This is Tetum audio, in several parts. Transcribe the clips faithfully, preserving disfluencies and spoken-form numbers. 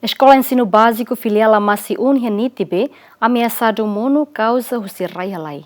Eskola Ensinu Báziku Filiál Lamasi um iha Nitibe ameasadu monu kauza husi rai-halai.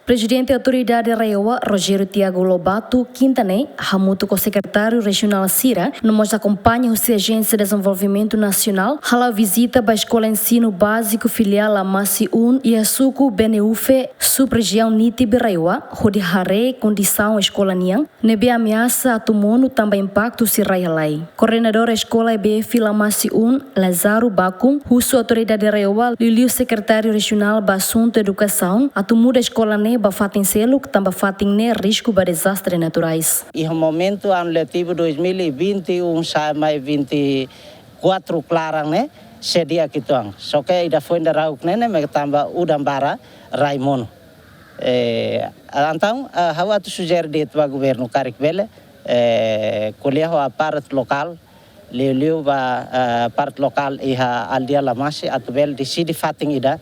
Prezidente Autoridade RAEOA, Rogério Tiago Lobato, kinta ne'e, hamutuk ho sekretáriu rejionál sira, no mós akompaña husi Ajénsia Dezenvolvimentu Nasionál, hala'o vizita ba Eskola Ensinu Báziku Filiál Lamasi um iha suku Beneufe, sub-rejiaun Nitibe RAEOA, hodi haree kondisaun eskola nian, ne'ebé ameasa atu monu tanba impaktu husi rai-halai. Koordenadór Eskola E B F Lamasi um, Lázaro Bakun, husu Autoridade RAEOA, liuliu Sekretáriu Rejionál ba Asuntu Edukasaun, atu muda eskola ne'e ba fatin seluk, tanba fatin ne'e risku ba dezastre naturais. Iha momentu anu letivu dois mil e vinte e um sa'e mai vinte e quatro klaran ne'e, sei di'ak uitoan. Só ke ida foin dadauk ne'e, ne'e mak tanba udan barak rai monu. Eh, entaun, ah, ha'u atu sujere de'it ba governu karik bele, eh, ko'alia ho parte lokál, liuliu ba, eh, parte lokál iha aldeia Lamasi atu bele deside fatin ida,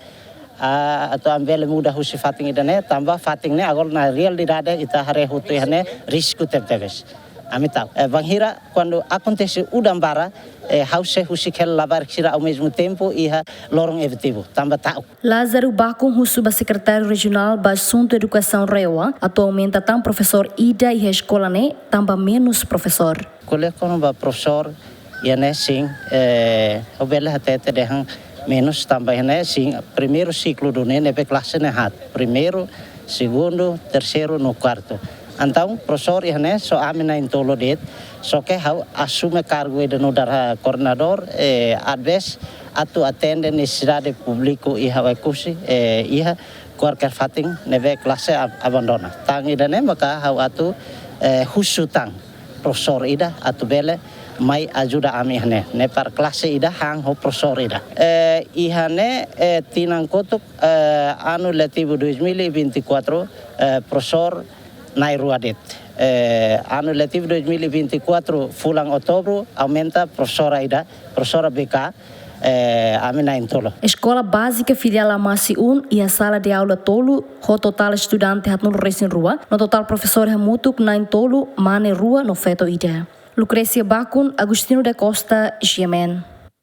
ah, atu ami bele muda husi fatin ida ne'e, tanba fatin ne'e agora na realidade ita haree hotu iha ne'e risku tebetebes. Ami ta'uk. Eh, bainhira kuandu akontese udan barak, eh, ha'u sei husik hela labarik sira ao mesmo tempo iha loron efetivu, tanba ta'uk. Lázaro Bakun husu ba Sekretáriu Rejionál ba Asuntu Edukasaun RAEOA, atu aumenta tan profesór ida iha eskola ne'e, tanba menus profesór. Ko'alia kona-ba profesór, iha ne'e sin, eh, ha'u bele hatete dehan menus tanba iha ne'e sin, primeiru siklu duni ne'ebé klase ne'e haat. Primeiru, segundu, terseiru no kuartu. Entaun, profesór iha ne'e só ami na'in-tolu de'it, só ke ha'u asume kargu ida nu'udar koordenadór, eh, às vezes, atu atende nesesidade públiku iha Oekusi, eh, iha kualkér fatin ne'ebé klase ab-, abandona. Tan ida-ne'e maka ha'u atu, eh, husu tan profesór ida atu bele mai ajuda ami iha ne'e. Ne'e para klase ida han ho profesór ida. Eh, iha ne'e, eh, tinan kotuk, eh, anu letivu dois mil e vinte e quatro, eh, profesór na'in-rua de'it. Eh, anu letivu dois mil e vinte e quatro fulan Outubru aumenta profesora ida, profesora B K, eh, ami na'in-tolu. Eskola Bázika Filiál Lamasi um iha sala de aula tolu, ho totál estudante haatnulu-resin-rua, no totál profesór hamutuk na'in-tolu, mane rua no feto ida. Lucrécia Bakun, Agostinho da Costa, G M N.